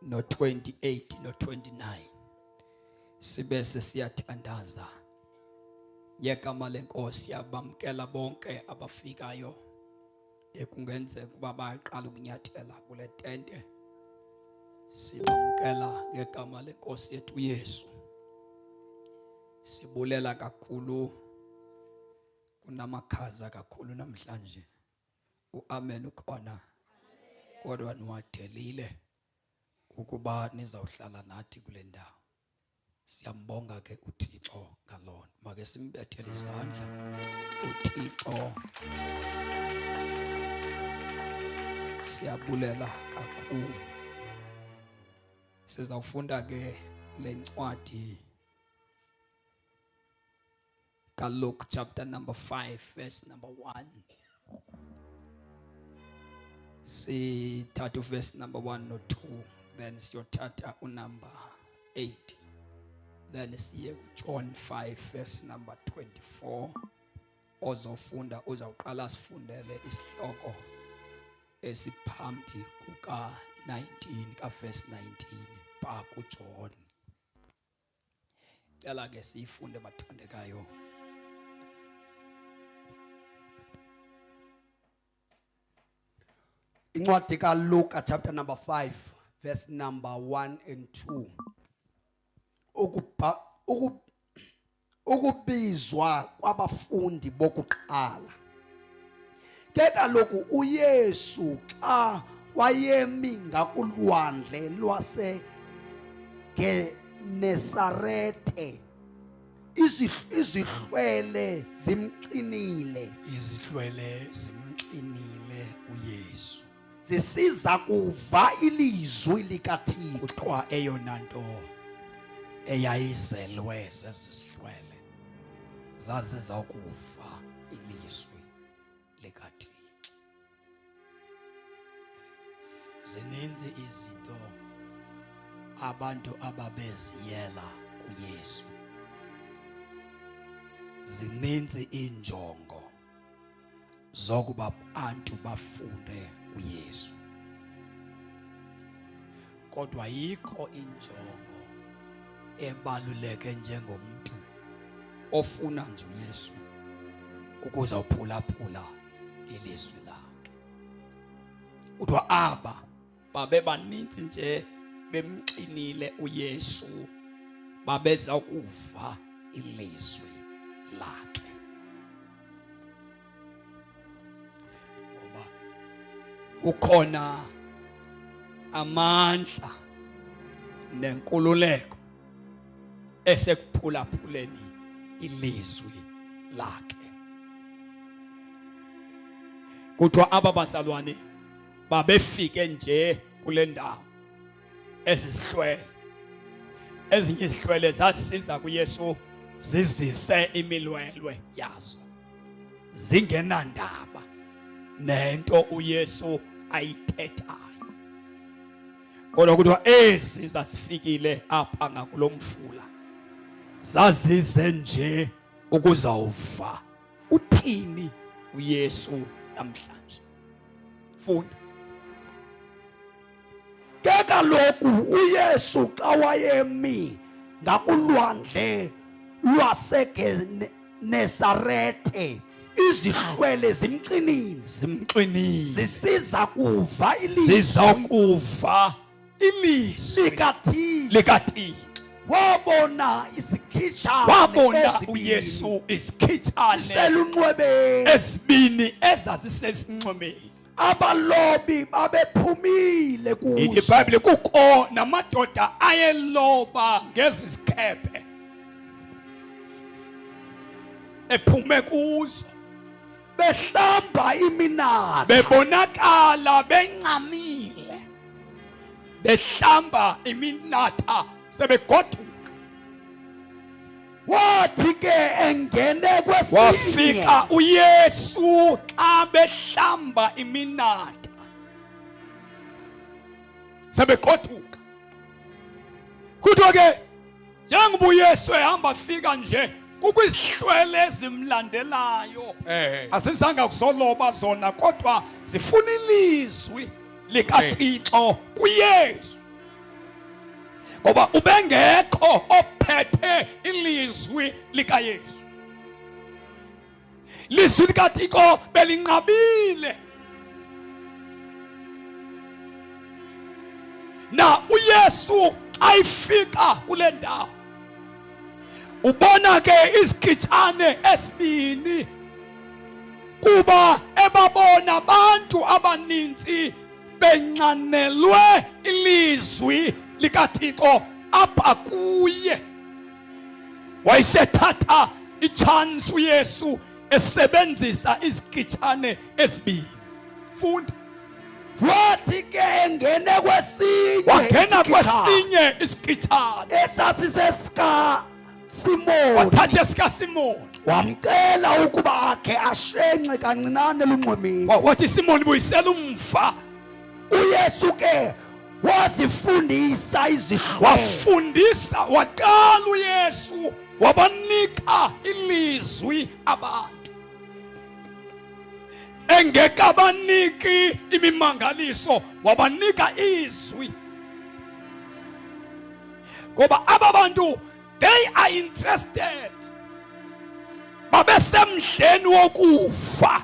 No-28 no-29 sibe sesiyathandaza ngegama lenkosi yabamkela bonke abafikayo ekungenzeka ukuba bayaqala ukunyathela kule tente sibamkela ngegama lenkosi yethu uYesu sibulela kakhulu kunamakhaza kakhulu namhlanje uamen ukhona kodwa niwadelile ukuba nizawuhlala nathi kule ndawo siyambonga ke uThixo ngaloo nto make simbethele izandla uThixo siyabulela kakhulu sizawufunda ke le ncwadi kaLuke chapter number 5 verse number 1 sithatha uverse number 1 no 2 then siyothatha unumber 8 then siye kuJohn 5 verse number 24 ozofunda uzawuqala sifundele isihloko esiphambi kuka 19 ka verse 19 pa kuJohn Cela ke siyifunde bathandekayo. Incwadi kaLuka chapter number 5 verse number 1 and 2. Ukubha ukubizwa kwabafundi bokuqala. Ke kaloku uYesu xa wayemi ngakulwandle lwase Genesarete izihlwele zimxinile izihlwele zimxinile uYesu zisiza kuva ilizwi likaThixo kuthiwa eyona nto eyayizelwe zezihlwele zazizawukuva ilizwi likaThixo Zininzi izinto abantu ababeziyela kuYesu. Zininzi iinjongo zokuba abantu bafunde uYesu. Kodwa ayikho injongo ebaluleke njengomntu ofuna nje uYesu ukuzawuphulaphula ilizwi lakhe. Kuthiwa aba babebaninzi nje bemxinile uYesu babeza kuva ilizwi lakhe. Ngoba kukhona amandla nenkululeko esekuphulaphuleni ilizwi lakhe. Kuthiwa aba bazalwane babefike nje kule ndawo ezizihlwele ezinye izihlwele zasiza kuYesu zizise imilwelwe yazo zingenandaba nento uYesu ayithethayo kodwa kuthiwa ezi zasifikile apha ngakulo mfula zazize nje ukuzawuva uthini uYesu namhlanje funda Ke kaloku uYesu xa wayemi ngakulwandle lwaseGenesarete izihlwele zimxinile zimxinile zisiza kuva ilizwi ziza kuva ilizwi likaThixo likaThixo wabona isikhitshane wabona ezibini uYesu isikhitshane siselunxwemeni ezibini ezazisesinxwemeni abalobi babephumile kuzo ithi iBhayibhile kukho namadoda ayeloba ngezi zikhephe ephume kuzo behlamba iminatha bebonakala bencamile behlamba iminatha sebegoduka wathi ke engene kwesinye wafika uYesu xa behlamba iminatha sebegoduka kuthiwa ke njengoba uYesu ehamba fika nje kukho izihlwele ezimlandelayo Eh. azizanga kuzoloba zona kodwa zifuna ilizwi likaThixo kuYesu Ngoba ubengekho ophethe ilizwi likaYesu. Lizwi likaThixo belinqabile. Na uYesu xa ifika kule ndawo ubona ke izigitshane esibini kuba ebabona abantu abaninzi benxanelwe ilizwi likaThixo apha kuye. Wayesethatha itshansi uYesu esebenzisa izigitshane ezibini. Funda. Wathi ke engene kwesinye Wangena isigitshane kwesinye isigitshane esasisesika Simoni wathatha esikaSimoni. Wamcela ukuba akhe ashenxe kancinane elunxwemeni. Wathi Simoni buyisela umva. UYesu ke wazifundisa izihlwele. Wafundisa, waqala uYesu wabanika ilizwi abantu. Engekabaniki imimangaliso wabanika izwi. Ngoba aba bantu they are interested. Babesemdleni wokufa.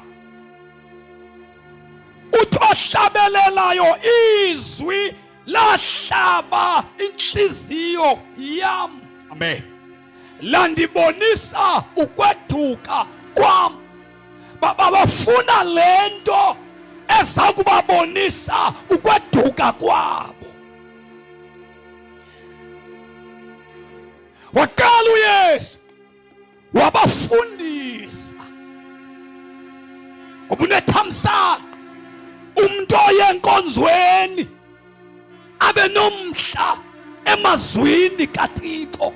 Uthi ohlabelelayo izwi lahlaba inhliziyo yam. Amen. Landibonisa ukweduka kwam. Bafuna lento eza kubabonisa ukweduka kwabo. Waqala uYesu wabafundisa ngoba unethamsanqa umntu oye enkonzweni abe nomhla emazwini kaThixo.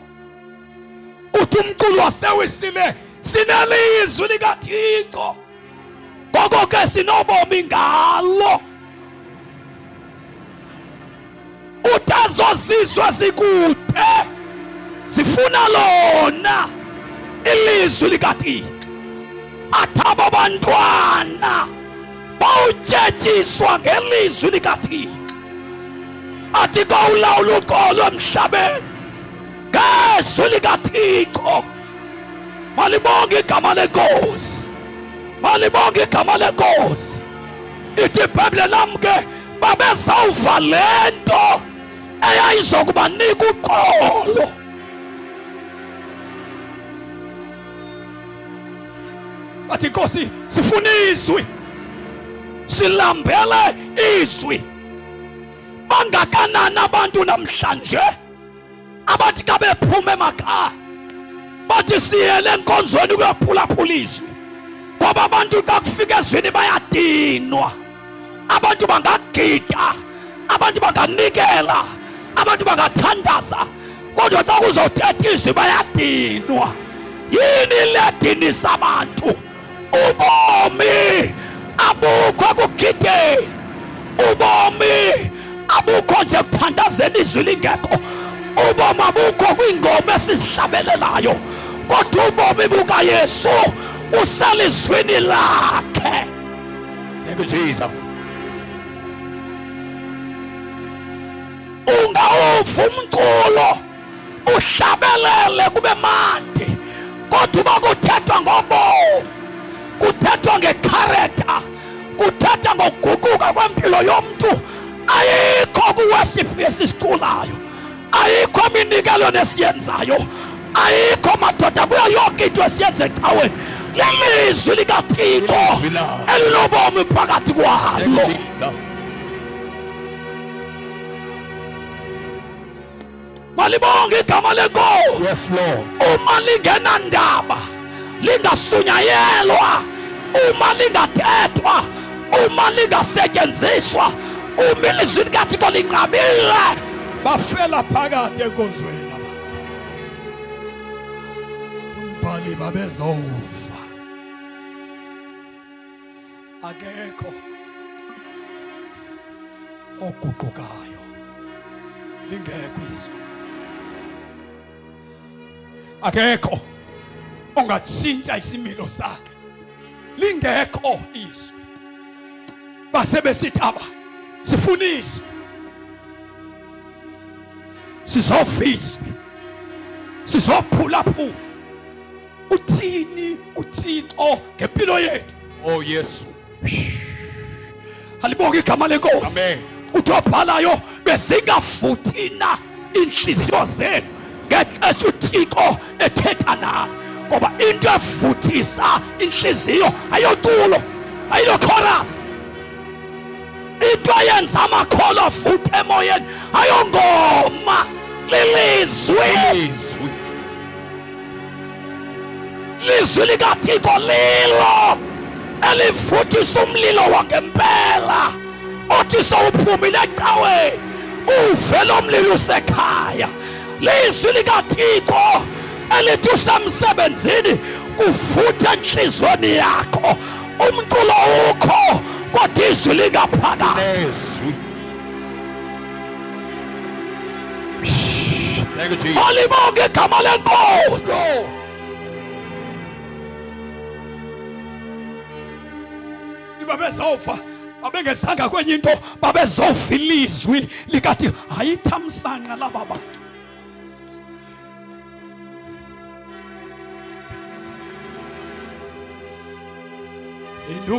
Uthi umculo wasewisile sinelizwi likaThixo, ngoko ke sinobomi ngalo. Uthi azozizwe zikude zifuna lona ilizwi likaThixo. Athi abo bantwana bawutyetyiswa ngelizwi likaThixo. Athi kowulawula uxolo emhlabeni ngezwi likaThixo. Malibonge igama lenkosi, malibonge igama lenkosi. Ithi iBhayibhile lam ke babezawuva le nto eyayizokubanika uxolo. Bathi Nkosi, sifuna izwi, silambele izwi. Bangakanani abantu namhlanje abathi xa bephuma emakhaya bathi siyele enkonzweni ukuyophulaphula izwi, ngoba abantu xa kufika ezwini bayadinwa. Abantu bangagida, abantu banganikela, abantu bangathandaza, kodwa xa kuzothetha izwi bayadinwa. Yini le dinisa abantu? Ubomi abukho ekugideni, ubomi abukho nje kuthandazeni izwi lingekho, ubomi abukho kwiingoma esizihlabelelayo, kodwa ubomi bukaYesu buselizwini lakhe. Thank you, Jesus. Ungawuva umculo uhlabelele kube mandi, kodwa uba kuthethwa ngobomi, kuthethwa ngekharektha, kuthethwa ngokuguquka kwempilo yomntu, ayikho kuworship esisiculayo, ayikho minikelo nesiyenzayo, ayikho madoda kuyo yonke into esiyenza ecaweni. Lilizwi likaThixo Ilizwi lakhe. elinobomi phakathi Thank you, kwalo. Jesus. Malibonge igama lenkosi. Yes, Lord. Uma lingenandaba lingasunyayelwa, uma lingathethwa, uma lingasetyenziswa, uma ilizwi likaThixo linqabile, bafela phakathi enkonzweni abantu. Umbhali babezova akekho oguqukayo lingekho izwi, akekho ongatshintsha isimilo sakhe lingekho izwi. Base besithi aba sifuna izwi. Sizofiswa, sizophulaphula uthini uThixo ngempilo yethu. Oh Yesu. Alibonge igama lenkosi. Amen. Uthi obhalayo bezingafuthi na inhliziyo zenu ngexesha uThixo ethetha nayo, ngoba into evuthisa inhliziyo ayoculo, ayilo chorus. Into eyenza amakholo avuthe emoyeni ayongoma, lilizwi. Izwi. Lizwi likaThixo lilo elivuthisa umlilo wangempela othi sowuphumile ecaweni uve lo mlilo usekhaya. Lizwi likaThixo elithi usemsebenzini kuvuthe enhliziyweni yakho. Umculo ukho kodwa izwi lingaphakathi. Izwi. Thank you, Jesus. Alibonge igama lenkosi. Babezova, babengezanga kwenye into, babezova ilizwi likathi hayithamsanqa laba bantu. Phinda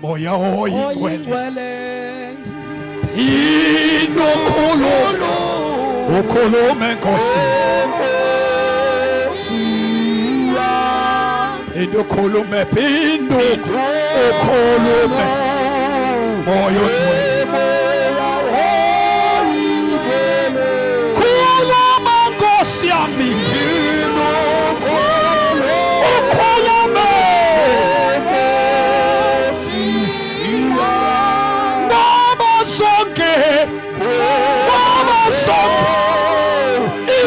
moya oyingcwele, phinda ukhulume, ukhulume Nkosi, phinda ukhulume, phinda ukhulume moya oyingcwele. Khuluma Nkosi yami, ukhulume ngoba sonke, ngoba sonke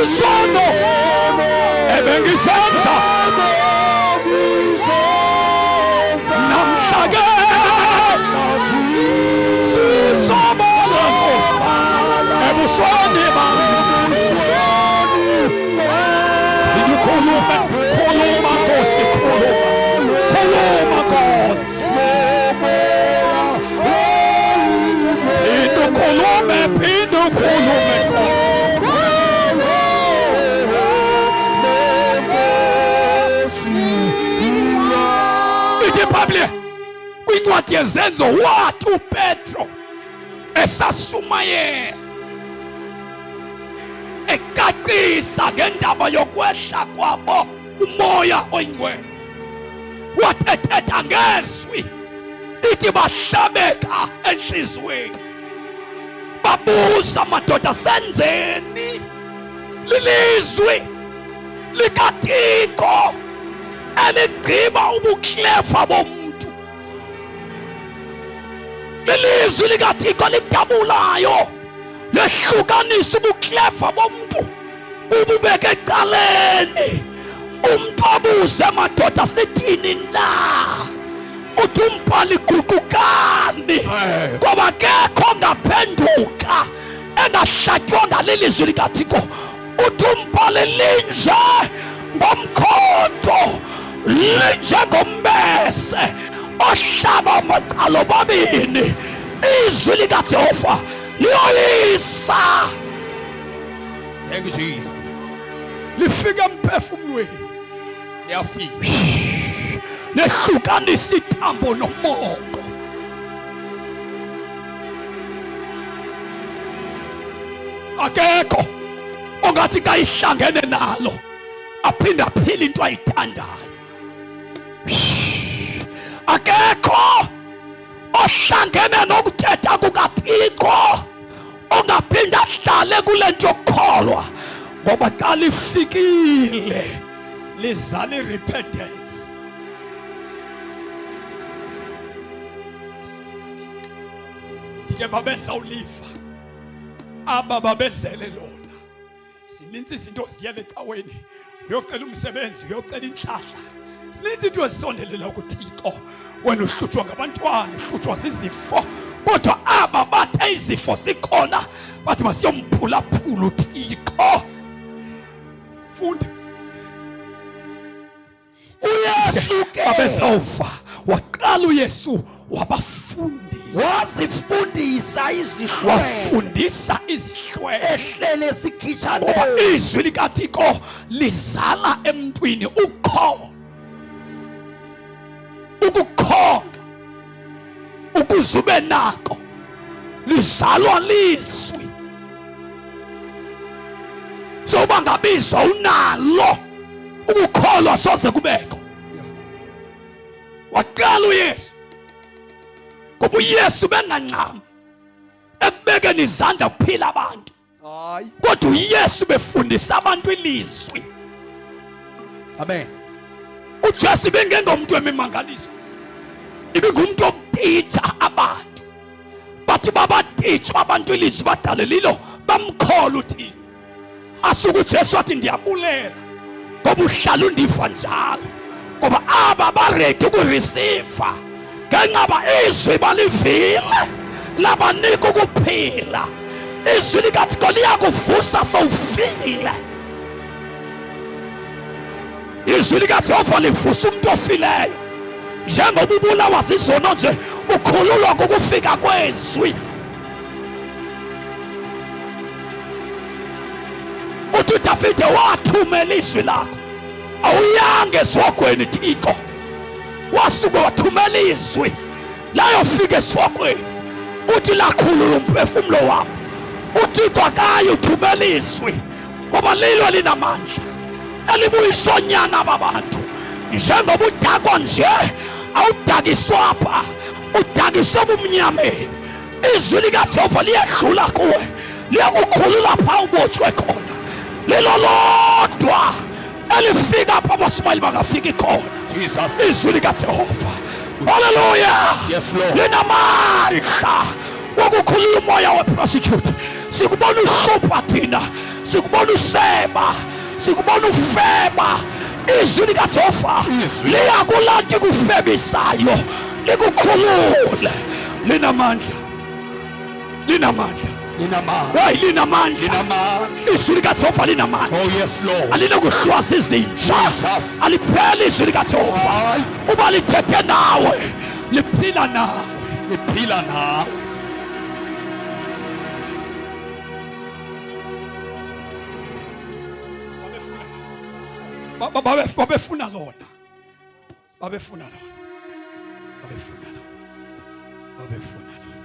isono ebengisenza namhla ke sisobala Nkosi ebusweni bami. Khuluma, khuluma Nkosi, khuluma, khuluma Nkosi, phinda ukhulume, phinda ukhulume Nkosi. Ithi iBhayibhile kwincwadi yeZenzo, wathi uPetro esashumayela ecacisa ngendaba yokwehla kwabo umoya oyingcwele, wathethetha ngezwi, ithi bahlabeka enhliziyweni, babuza, madoda, senzeni? Lilizwi likaThixo eligqiba ubukleva bomuntu, lilizwi likaThixo lidabulayo lehlukanisa ubukleva bomuntu bububeke ecaleni. Umuntu abuze, madoda, sithini na? Uthi umbhali, guqukani, ngoba kekho ongaphenduka engahlatywanga lilizwi likaThixo. Uthi umbhali, linje ngomkhonto, linjengombese ohlaba amacala omabini. Izwi likaJehova liyoyisa. Thank you, Jesus. Lifika emphefumulweni. Liyafika. Lehlukanisa itambo nomongo. Akekho ongathi kayihlangene nalo aphinde aphile into ayithandayo. Akekho ohlangene nokuthetha kukaThixo ongaphinde ahlale kule nto yokukholwa, ngoba xa lifikile lizala i-repentance. Ithi ke babezawuliva aba babezele lona. Zininzi izinto ziyele ecaweni, uyocela umsebenzi, uyocela intlahla, zininzi into ezisondelela kuThixo. Wena uhlutshwa ngabantwana, uhlutshwa zizifo, kodwa aba bathe izifo zikhona bathi masiyomphulaphula uThixo. Funda. uYesu ke Babezawuva. Waqala uYesu wabafundisa. Wazifundisa izihlwele. Wafundisa izihlwele. Ehlele esikhitshaneni. Ngoba izwi likaThixo lizala emntwini ukholo. Ukukholwa ukuze ube nako lizalwa lizwi. So uba ngabizwa unalo ukukholwa soze kubekho. Waqala uYesu ngoba uYesu bengancami ekubekeni izandla kuphila abantu. Hayi. Kodwa uYesu befundisa abantu ilizwi. Amen. uJesu bengengomntu wemimangaliso, ibingumntu okutitsha abantu. Bathi babatitshwa abantu ilizwi badalelilo bamkhola uThixo. Asuke uJesu athi ndiyabulela ngoba uhlala undiva njalo, ngoba aba baredi ukureceiva ngenxa ba izwi balivile labanika ukuphila. Izwi likaThixo liyakuvusa sowufile. Izwi likaJehova livusa umuntu ofileyo. Njengoba ubulawa zizono nje, ukhululwa kukufika kwezwi. Uthi uDavide wathumela izwi lakho, awuyanga esihogweni Thixo, wasuke wathumela izwi layofika esihogweni. Uthi lakhulula umphefumulo wami. UThixo akayi uthumela izwi ngoba lilo linamandla elibuyisa onyana babantu. Njengoba udakwa nje, awudakiswa apha, udakiswa ebumnyameni. Izwi likaJehova liyedlula kuwe, liyakukhulula pha ubotshwe khona. Lilo lodwa elifika apha abashumayeli bangafiki khona. Jesus. Izwi likaJehova, haleluya, Yes, Lord. linamandla wokukhulula umoya weprostitute. Sikubona uhlupha thina, sikubona useba, sikubona ufeba. Izwi likaJehova Izwi. liyakulanda ikufebisayo, likukhulule. Linamandla, linamandla, Linamandla. hayi linamandla. Linamandla. Izwi likaJehova linamandla. Oh yes, Lord. Alinokuhlwaza izinja. Jesus. Alipheli izwi likaJehova. Hayi. Uba lithethe nawe, liphila nawe. Liphila nawe. Babefuna lona, babefuna lona, babefuna lona, babefuna lona,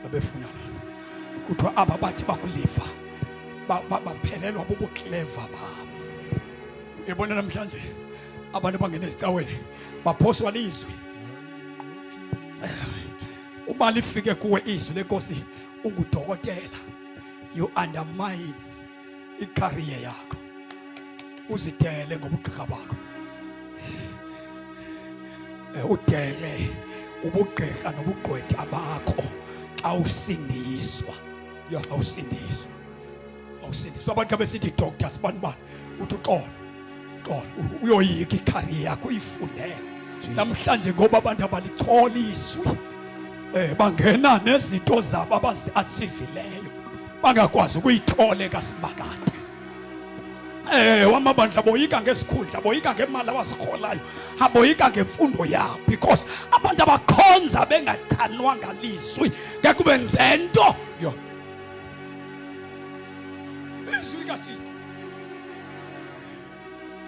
babefuna lona. Kuthiwa aba bathi bakuliva baphelelwa bubukleva babo. Uyabona namhlanje abantu bangena ezicaweni baphoswa lizwi. Uba lifike kuwe izwi lenkosi, ungudokotela, you undermine icareer yakho, uzidele ngobugqirha bakho. Udele ubugqirha nobugqwetha bakho xa usindiswa. Xa usindiswa, awusindiswa. Abantu abesithi doctor sibani bani, uthi uxolo, uxolo, uyoyika icareer yakho uyifundele. Namhlanje ngoba abantu abalicholi izwi, bangena nezinto zabo abazi-achievileyo bangakwazi ukuyithola kasimakade. Wamabandla boyika ngesikhundla, boyika ngemali abazirholayo, aboyika ngemfundo yabo, because abantu abakhonza bengachanwanga lizwi ngeke kubenze nto. Yo. Izwi likaThixo.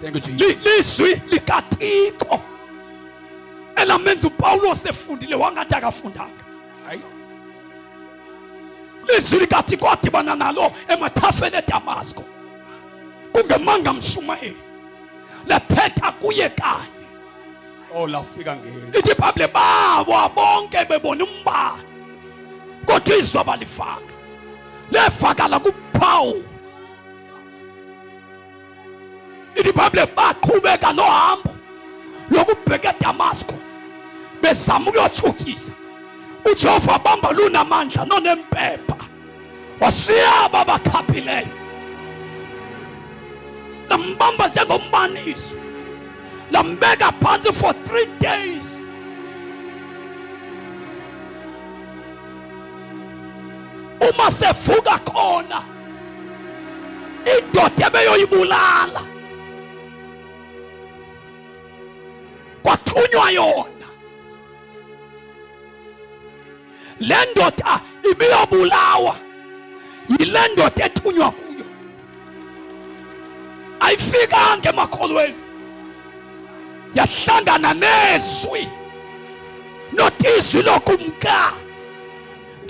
Thank you, Jesus. Lizwi likaThixo elamenza uPawulos efundile wangathi akafundanga. Hayi. Lizwi likaThixo adibana nalo emathafeni eDamasko, kungemanga mshumayeli, lephetha kuye kanye. Oh, lafika ngeni. Ithi iBhayibhile bawa bonke bebona umbane, kodwa izwi abalifanga, levakala kuPaul. Ithi iBhayibhile baqhubeka nohambo lokubheka eDamasko bezama ukuyothuthisa. uJehova bamba lunamandla nonempepha, washiya ababakhaphileyo, lambamba njengombaniso, lambeka phansi for 3 days. Uma sevuka khona indoda ebeyoyibulala kwathunywa yona. Le ndoda ibiyobulawa yile ndoda ethunywa kuyo. Ayifikanga emakholweni, yahlangana nezwi, not izwi lokumka,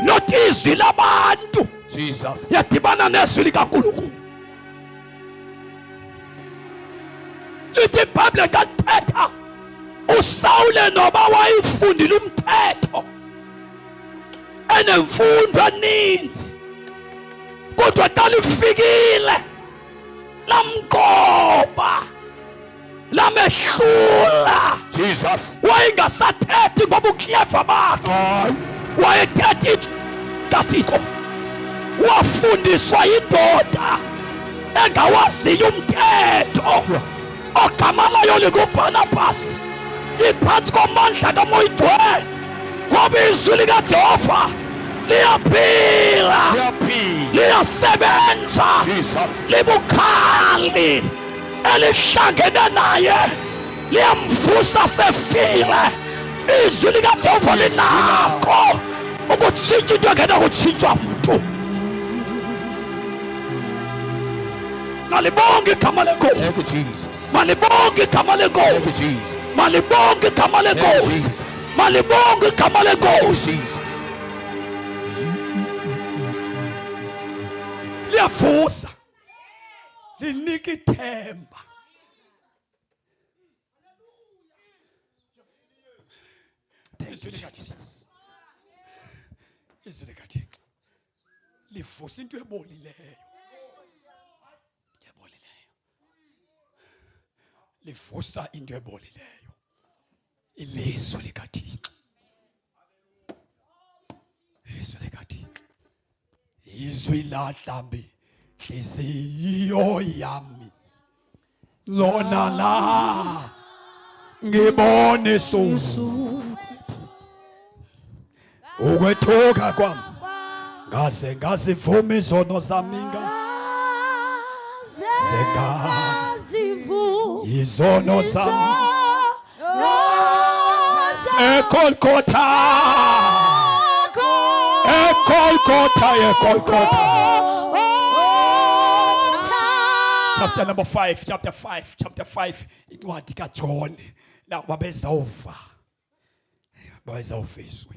not izwi labantu. Jesus. Yadibana nezwi likaNkulunkulu. Lithi iBhayibhile xa lithetha uSawule noba wayefundile umthetho enemfundo eninzi, kodwa xa lifikile lamgoba, lamehlula. Jesus. Wayengasathethi ngobukleva bakhe, wayethetha kaThixo. Wafundiswa yindoda engawaziyo umthetho, ogama layo linguBharnabhas, iphantsi komandla kaMoya Oyingcwele, ngoba izwi likaJehova liyaphila, Liyaphila. Liyasebenza. Jesus. Libukhali elihlangene naye liyamvusa sefile. Izwi likaJehova linako ukutshintsha into engenakutshintshwa mntu. Malibonge igama lenkosi. Thank you, Jesus. Malibonge igama Thank you, lenkosi. Jesus. Malibonge igama lenkosi. Jesus. Malibonge igama lenkosi. Jesus. Liyavusa, linika ithemba. Izwi likaThixo, izwi likaThixo livusa into ebolileyo, ebolileyo. Livusa into ebolileyo ilizwi likaThixo, izwi likaThixo. Izwi lahlambi hliziyo yami, lona la ngibone suku ukwethuka kwami, ngaze ngazivuma izono zami, izono zami eGolgotha, eGolgotha, eGolgotha. Chapter number 5, chapter 5, chapter 5, incwadi kaJohn. La babezawuva, babezawuva izwi.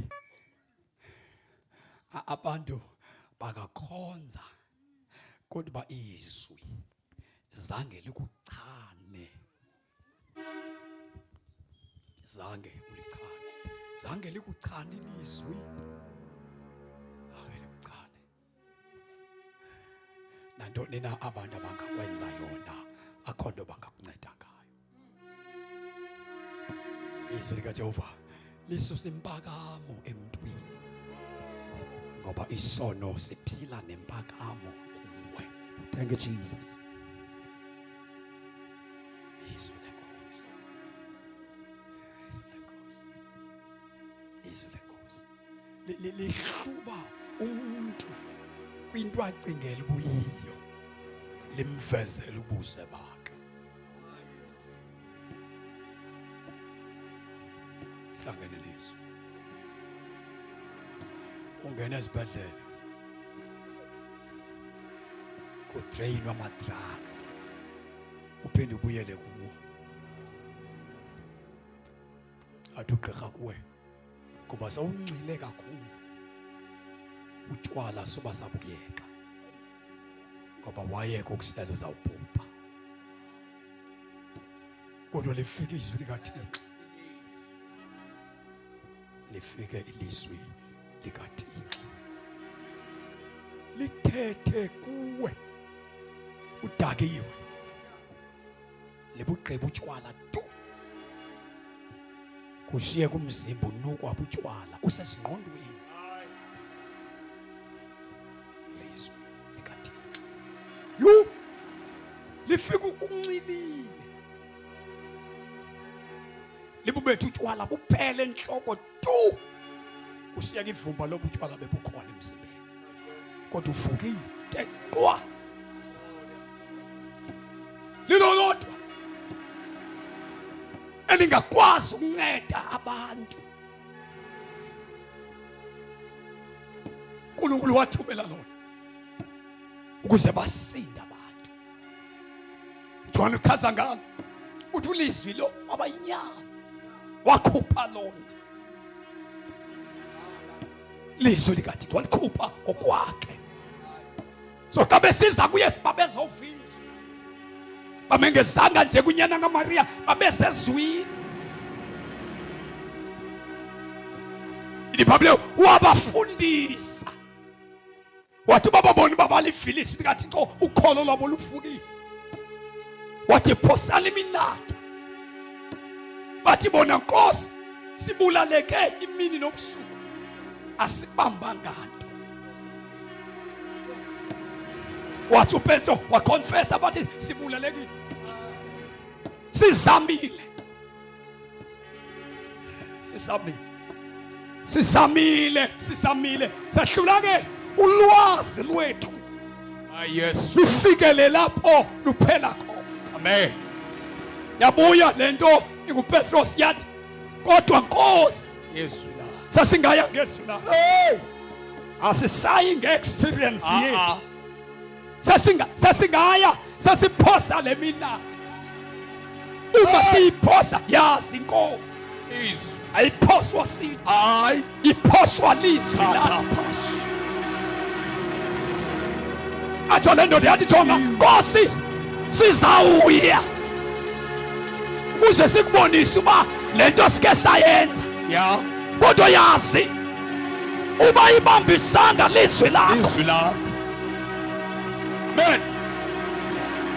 Abantu bangakhonza, kodwa izwi zange likuchane, zange ulichane, zange likuchane ilizwi, zange likuchane. Nantoni na abantu abangakwenza yona, akho nto bangakunceda ngayo. Izwi likaJehova lisusa impakamo emntwini, ngoba isono siphila nempakamo kuwe. Thank you, Jesus. Izwi lenkosi, izwi lenkosi, izwi lenkosi lihluba umuntu kwinto acingela ubuyiyo, limvezele ubuze bakhe. Hlangene lizwi, ungena esibhedlela, kudrainwa ama-drugs, uphinde ubuyele kuwo. Athi ugqirha kuwe, kuba sewunxile kakhulu utshwala, soba sabuyeka, ngoba wayeka ukusela uzawubhubha. Kodwa lifike izwi likaThixo, lifike ilizwi likaThixo, lithethe kuwe udakiwe, libugqiba utshwala tu, kushiye kumzimba unukwa butshwala, usezingqondweni. Lizwi likaThixo yu lifika unxilile, libubethe utshwala buphele enhloko tu, kushiyeka ivumba lobutshwala bebukhona emzimbeni, kodwa uvukile teqwa. Lilolodwa elingakwazi ukunceda abantu. uNkulunkulu wathumela lona ukuze basinde abantu. uJohn uchaza ngalo uthi ulizwi lo waba yinyama wakhupha lona lizwi likaThixo walikhupha ngokwakhe. So xa besiza kuye babezovizwa, babengezanga nje kunyana kaMaria, babesezwini. IBhayibhile wabafundisa wathi bababona uba balivile izwi likaThixo, ukholo lwabo lufukile. Wathi phosani iminatha. Bathi bona, Nkosi, sibulaleke imini nobusuku, asibambanga nto. Wathi uPetro waconfessa, bathi sibulalekile, sizamile, sizamile, sizamile, sizamile, sahlula ke ulwazi lwethu. Yes. Lufikele lapho luphela khona. Amen. Yabuya lento inguPetros yathi, kodwa Nkosi, Ngezwi lakho. Sasingaya ngezwi lakho. Hey. Asisayi ngeexperience Ah, yethu. ah. Sasingaya sasiphosa le minatha. Uma siyiphosa yazi inkosi. Izwi. Ayiphoswa sithi. Hayi. Iphoswa lizwi lakho. Atsho le ndoda yathi, jonga Nkosi, sizawuya ukuze sikubonise uba le nto sike sayenza. Yeah. Kodwa yazi uba ibambisanga lizwi lakho. Izwi lakho. Amen.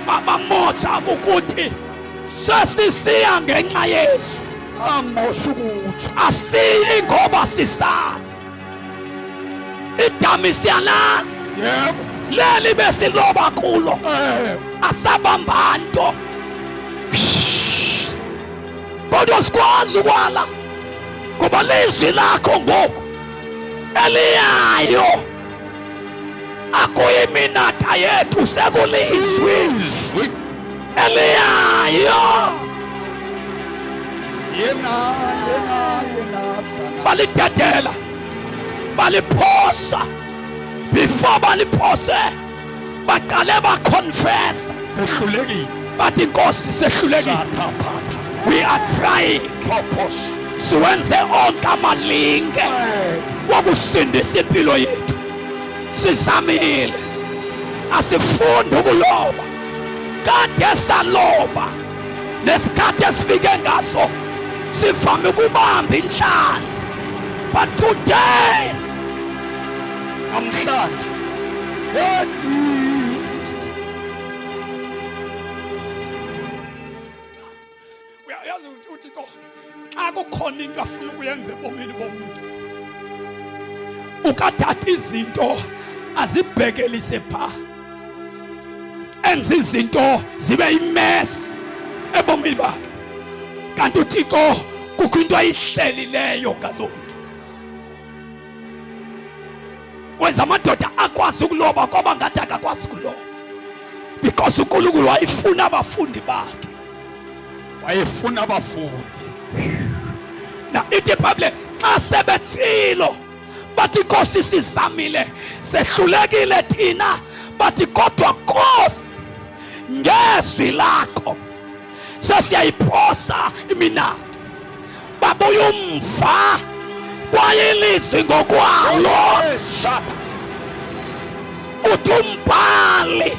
Babamotsha ukuthi sesisiya ngenxa yezwi. Amosha ukutsho. Asiyi ngoba sisazi. Idami siyalazi. Yebo. Leli besiloba kulo. Eh. Asabamba nto. Kodwa sikwazi ukwala ngoba lizwi lakho ngoku eliyayo akuyiminatha yethu, sekulizwi Izwi. eliyayo. Yena, yena, yena, sana. Balidedela, baliphosa. Before baliphose baqale baconfessa, Sehlulekile. Bathi Nkosi, sehlulekile. Shatha phatha. We are trying. Purpose. Siwenze onke amalinge wokusindisa impilo yethu, sizamile, asifundi ukuloba, kade saloba, nesikhathi esifike ngaso sivame ukubamba inhlanzi, but today, Namhlanje. Hey. Uyazi ukuthi uThixo xa kukhona into afuna ukuyenza ebomini bomuntu, ukathatha izinto azibhekelise pha, enza izinto zibe imess ebomini bakhe, kanti uThixo kukho into ayihlelileyo ngalo mntu. Wenza amadoda akwazi ukuloba kwaba ngathi akakwazi ukuloba, because uNkulunkulu wayefuna abafundi bakhe. Wayefuna abafundi. Na ithi iBhayibhile xa sebethilo bathi, Nkosi, sizamile, sehlulekile thina. Bathi, kodwa Nkosi, ngezwi lakho sesiyayiphosa iminatha. Babuya umva kwaye ilizwi ngokwalo. Shata. Uthi umbhali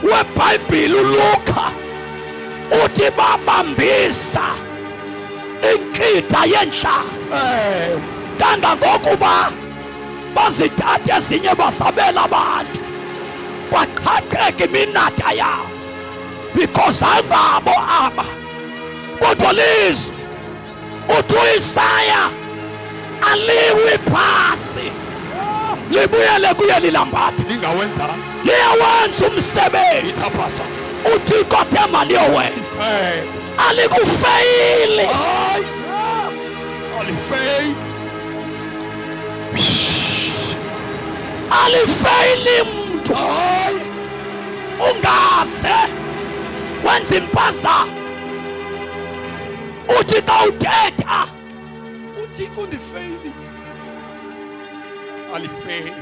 weBhayibhile uLuka uthi babambisa inkitha yenhlanzi Eh. kangangokuba bazithatha ezinye basabela abantu, kwaqhaqheka iminatha yabo, because ayibabo aba, kodwa lizwi. Uthi uIsaya aliwi phasi libuyele kuye lilambatha. Lingawenzanga. Liyawenza umsebenzi. Ithapasa. UThixo athe maliyowenza. Eh. Alikufeyili. Hayi. Alifeyili. Alifeyili mntu. Hayi. Ungaze wenza impazamo, uthi xa uthetha uThixo undifeyilile. Alifeyili.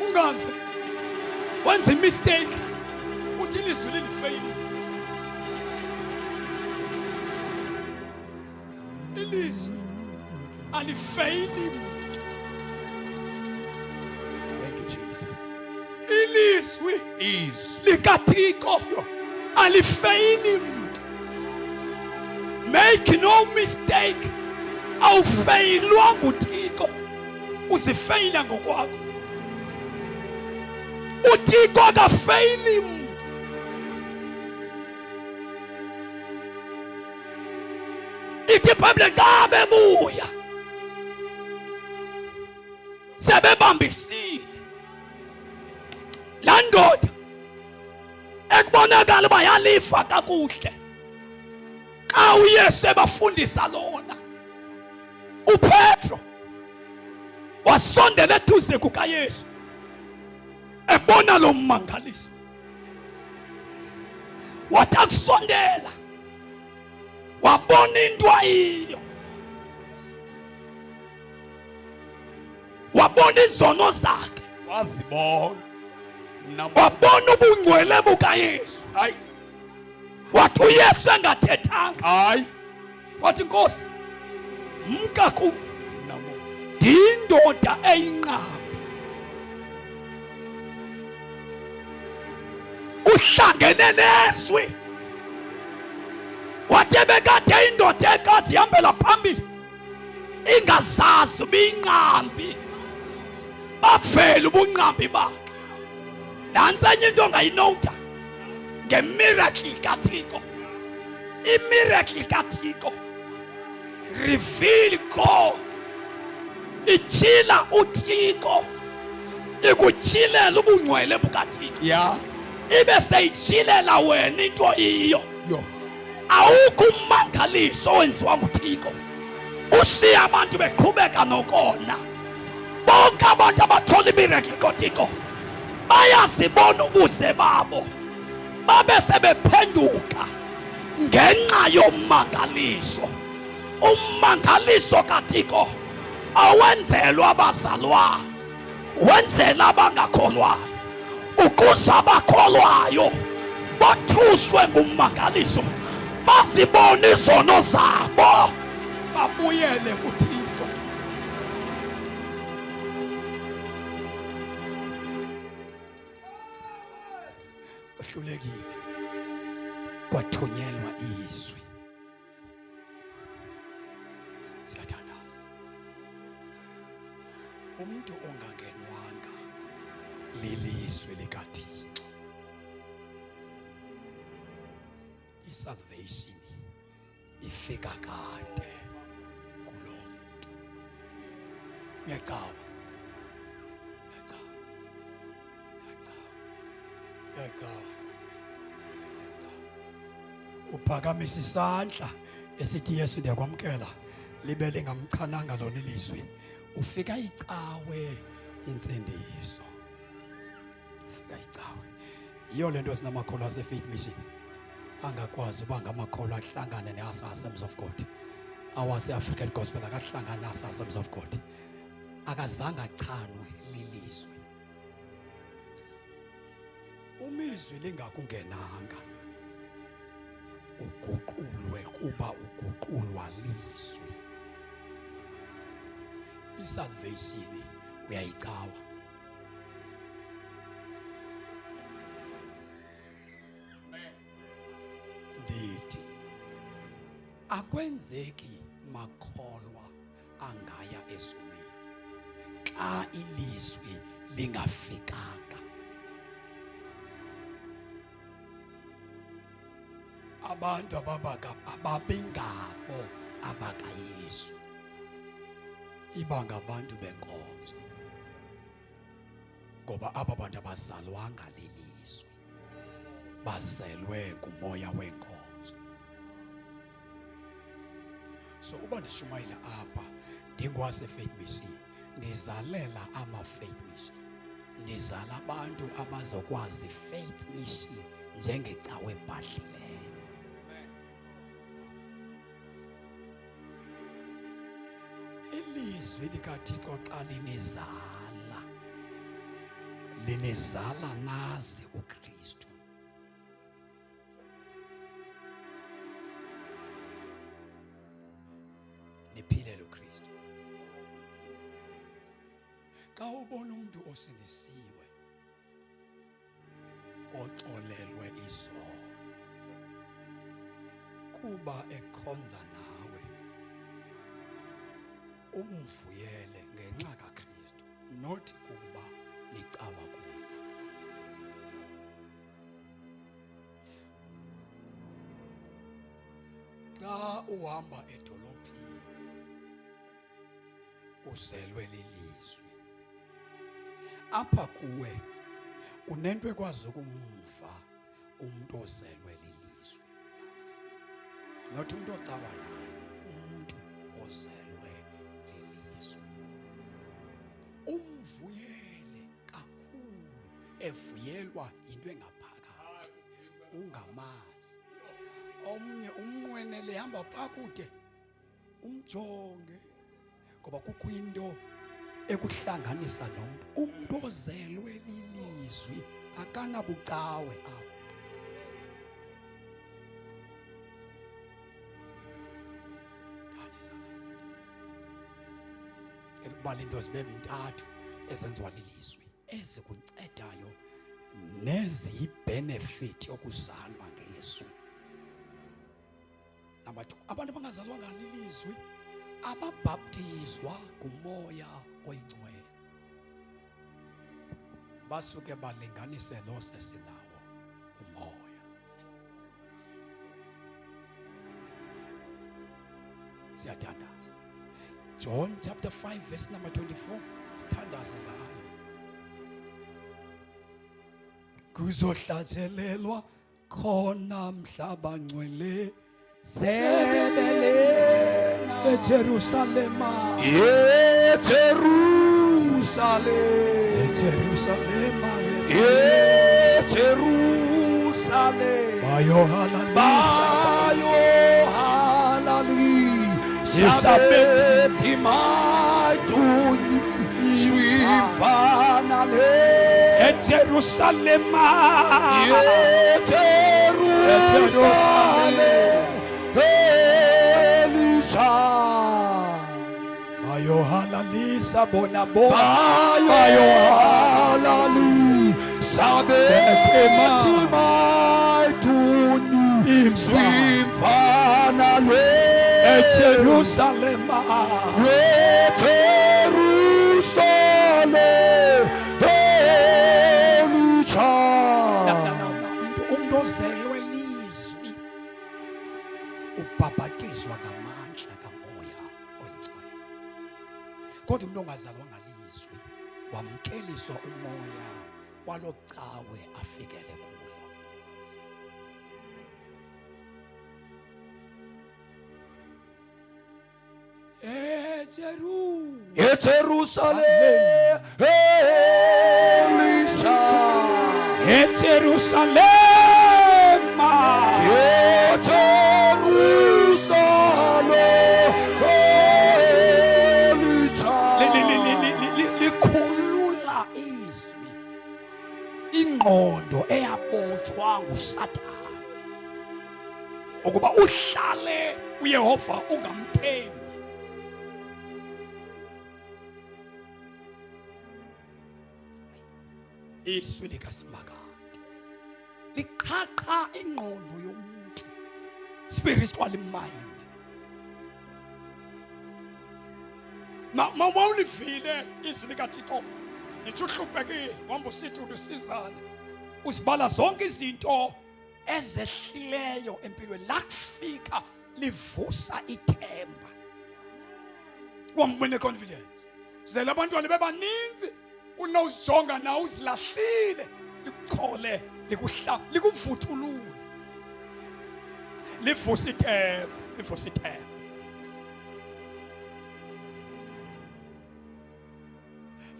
Ungaze wenze imistake uthi ilizwi lindifeyilile. Ilizwi alifeyili mntu. Thank you, Jesus. Ilizwi Izwi. likaThixo alifeyili mntu. Make no mistake, awufeyilwa nguThixo, uzifeyila ngokwakho. UThixo akafeyili mntu. Ithi iBhayibhile xa bebuya sebebambisile laa ndoda ekubonakala uba yalifa kakuhle xa uYesu ebafundisa lona, uPetro wasondela eduze kukaYesu ebona lo mmangaliso, wathi akusondela wabona into ayiyo, wabona izono zakhe, wazibona, wabona ubungcwele bukaYesu. Hayi. Wathi uYesu engathethanga, hayi, wathi, Nkosi, mka kum, ndiyindoda eyinqambi. Uhlangene nezwi, wathi ebekade indoda ekade ihambela phambili ingazazi ubuyinqambi, bavela ubunqambi bakhe. Nantsi enye into ongayinowuta ngemiracle kaThixo. Imiracle kaThixo reveal God, ityhila uThixo, ikutyhilela ubungcwele bukaThixo, ibe seyityhilela wena into iyo. Awukho ummangaliso owenziwa nguThixo ushiya abantu beqhubeka nokona. Bonke abantu abathola imiracle koThixo bayazibona ubuze babo, babe sebephenduka ngenxa yommangaliso. Ummangaliso kaThixo awenzelwa abazalwane, wenzela abangakholwayo, ukuze abakholwayo bothuswe ngummangaliso, bazibone izono zabo, babuyele kuThixo. Ohlulekile, kwathunyelwa izwi. Siyathandaza. Umuntu ongangenwanga lilizwi likaThixo, isalvation ifika kade kulo muntu. Uyacawa, uyacawa, uyacawa, uyacawa, uyacawa. Uphakamisa isandla esithi, Yesu, ndiyakwamkela, libe lingamchananga lona ilizwi. Ufika icawe intsindiso, ufika icawe. Yiyo le nto sinamakholwa ase-Faith Mission angakwazi uba ngamakholwa ahlangane ne-Assemblies of God, awase-African Gospel akahlangane ne-Assemblies of God. Akazange achanwe lilizwi. Umizwi lingakungenanga uguqulwe, kuba uguqulwa lizwi. Isalvation uyayicawa. Ndithi akwenzeki makholwa angaya ezulwini xa ilizwi lingafikanga. Abantu ababaka ababingabo abakaYesu iba ngabantu benkonzo, ngoba aba bantu abazalwanga lilizwi, bazelwe ngumoya wenkonzo. So uba ndishumayela apha ndingwase-Faith Mission, ndizalela ama-Faith Mission, ndizala abantu abazokwazi Faith Mission njengecawe ebhadlileyo. Ilizwi likaThixo xa linizala Linizala nazi uKristu. Niphile lo Kristu. Xa ubona umuntu osindisiwe oxolelwe izono kuba ekhonza nawe umvuyele ngenxa kaKristu not kuba nicawa kunye. Xa uhamba edolophini uzelwe lilizwi apha kuwe unento ekwazi ukumva umuntu ozelwe lilizwi not umuntu ocawa naye umuntu ozelwe lilizwi umvuyele kakhulu evuyelwa yinto engaphakathi ungamazi omnye umnqwenele hamba phaa kude umjonge ngoba kukho into ekuhlanganisa nomntu umntu ozelwe lilizwi akanabucawe apho ekubala into zibe ntathu ezenziwa lilizwi ezikuncedayo neziyibenefit yokuzalwa ngezwi. Number 2, abantu abangazalwanga lilizwi ababhaptizwa ngumoya oyingcwele basuke balinganise lo sesinawo umoya. Siyathandaza. John chapter 5 verse number 24 sithandaze ngayo. Kuzohlatshelelwa khona mhlaba ngcwele Sebelena eJerusalema eJerusalem eJerusalema eJerusalem bayohalalisa bayohalalisa bethi madunyiswe imvana le eJerusalema eJerusalem elitsha bayohalalisa bona bona bayohalalisa bethi madunyiswe imvana le eJerusalema eJerusalem elitsha Umntu umntu ozelwe lizwi ubhabhatizwa ngamandla kamoya oyingcwele. Kodwa umuntu ongazalwanga lizwi wamkeliswa umoya walocawe afikele kuyo. eJerusalem elitsha eJerusalema eJerusalem elitsha likhulula izwi ingqondo eyabotshwa nguSathane ukuba uhlale uYehova ungamthembi. Izwi likaSimakade liqhaqha ingqondo yomuntu, spiritual mind. Ma mawulivile izwi likaThixo nditsho uhluphekile uhamba usithi ulusizana uzibala zonke izinto ezehlileyo empilweni lakufika livusa ithemba wambone confidence zela abantwana bebaninzi unawujonga na uzilahlile likuchole likuhla likuvuthulule livusa ithemba livusa ithemba.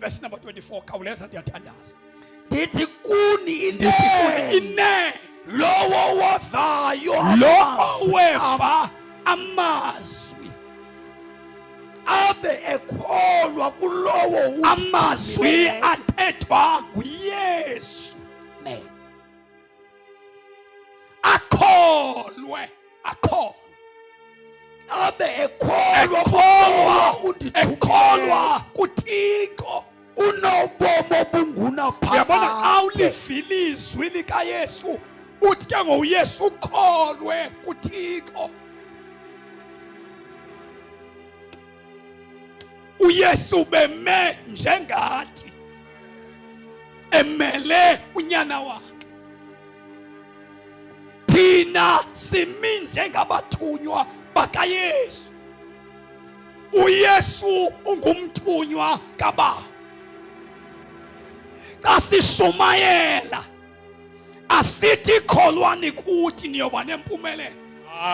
Verse number 24 khawuleza ndiyathandaza. Ndithi kuni Ndithi kuni inene inene lowo wavayo lo amazwi oweva amazwi abe ekholwa kulowo amazwi uthumileyo. athethwa nguYesu. Ukholwa kuThixo unobomi Uyabona xa obungunaphakade. uliva ilizwi likaYesu uthi ke ngoYesu ukholwe kuThixo. uYesu beme njengathi emele unyana wakhe. Thina simi njengabathunywa bakaYesu. uYesu ungumthunywa kaBawo. Xa sishumayela asithi kholwani kuthi niyoba nempumelelo.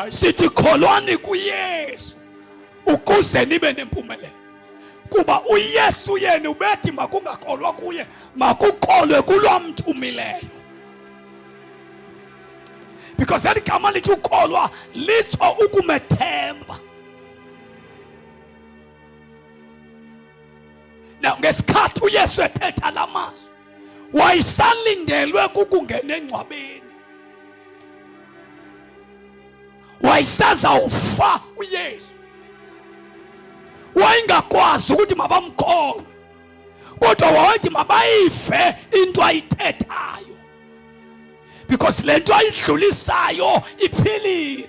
Sithi kholwani kuYesu ukuze nibe nempumelelo. Kuba uYesu yena ubethi makungakholwa kuye, makukholwe kulwamthumileyo. Because eli gama lithi ukholwa litsho ukumethemba. Now ngesikhathi uYesu ethetha la mazwi wayesalindelwe kukungena engcwabeni, wayesazawufa uYesu, wayengakwazi ukuthi mabamkholwe, kodwa wayethi mabayive into ayithethayo because le nto ayidlulisayo iphilile.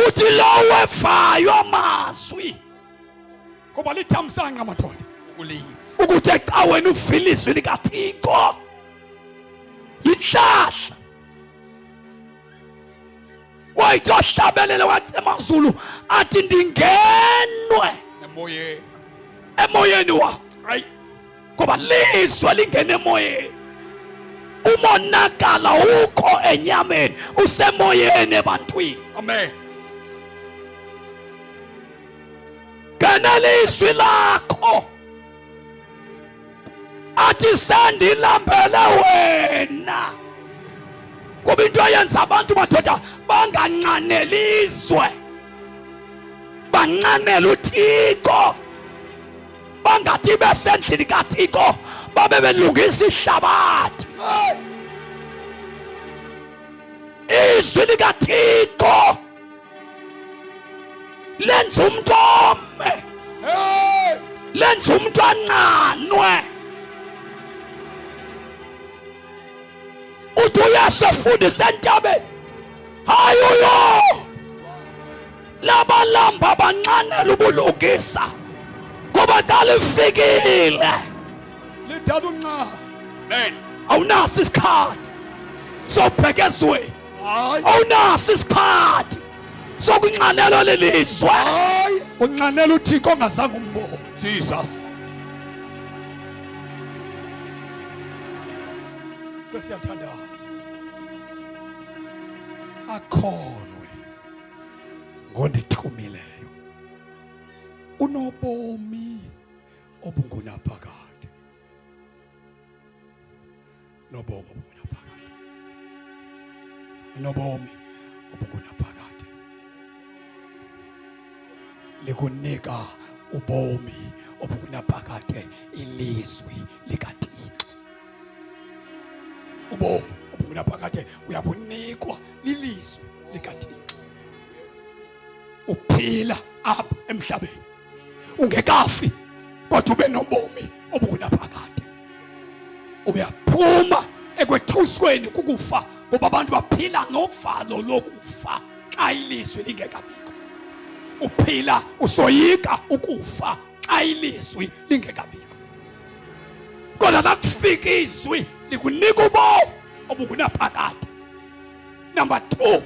Uthi lowo evayo amazwi, ngoba lithamsanqa madoda ukuthi ecaweni uvile izwi likaThixo yinhlahla. Wayithi ohlabelele wathi emazulu athi ndingenwe emoyeni, emoyeni wakho, hayi, ngoba lizwe lingena emoyeni. Umonakala ukho enyameni, usemoyeni ebantwini. Amen. Ngena lizwi lakho athi sendilambele wena, kuba into eyenza abantu madoda banganxaneli izwe, banxanela uThixo, bangathi besendlini kaThixo babe belungisa ihlabathi. Izwi likaThixo lenza umuntu ome, lenza umuntu anqanwe. Uthi uYesu efundisa entabeni, hayi uyo labalamba banxanela ubulungisa ngoba dalifikile lidala unxa. Amen. Awunaso isikhathi sobheka ezweni, Hayi. awunaso isikhathi sokunxanelwa lelizwe. Hayi. Unxanela uThixo ongazange umbone. Jesus. Sesiyathandaza, akholwe ngondithumileyo unobomi obungunaphakade, nobomi obungunaphakade, nobomi obungunaphakade. Likunika ubomi obungunaphakade ilizwi likaThixo. Ubomi obungunaphakade uyabunikwa lilizwi likaThixo. Uphila apha emhlabeni ungekafi, kodwa ube nobomi obungunaphakade. Uyaphuma ekwethusweni kukufa, ngoba abantu baphila novalo lokufa xa ilizwi lingekabikho. Uphila usoyika ukufa xa ilizwi lingekabikho, kodwa lakufika izwi likunika ubomi obungunaphakade. Number 2,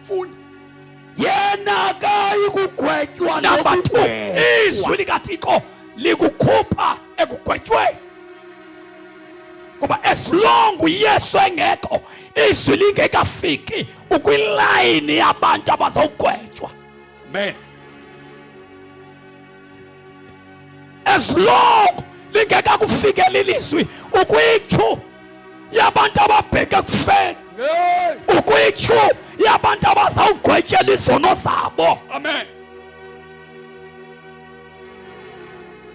funda. Yena akayi kugwetywa. Number 2, izwi likaThixo likukhupha ekugwetyweni, ngoba as long uYesu engekho, izwi lingekafiki, ukwilayini yabantu abazawugwetywa. Amen. As long lingekakufikeli ilizwi, ukwithu yabantu ababheke ekufeni, ukwithu yabantu abazawugwetyela izono zabo. Amen.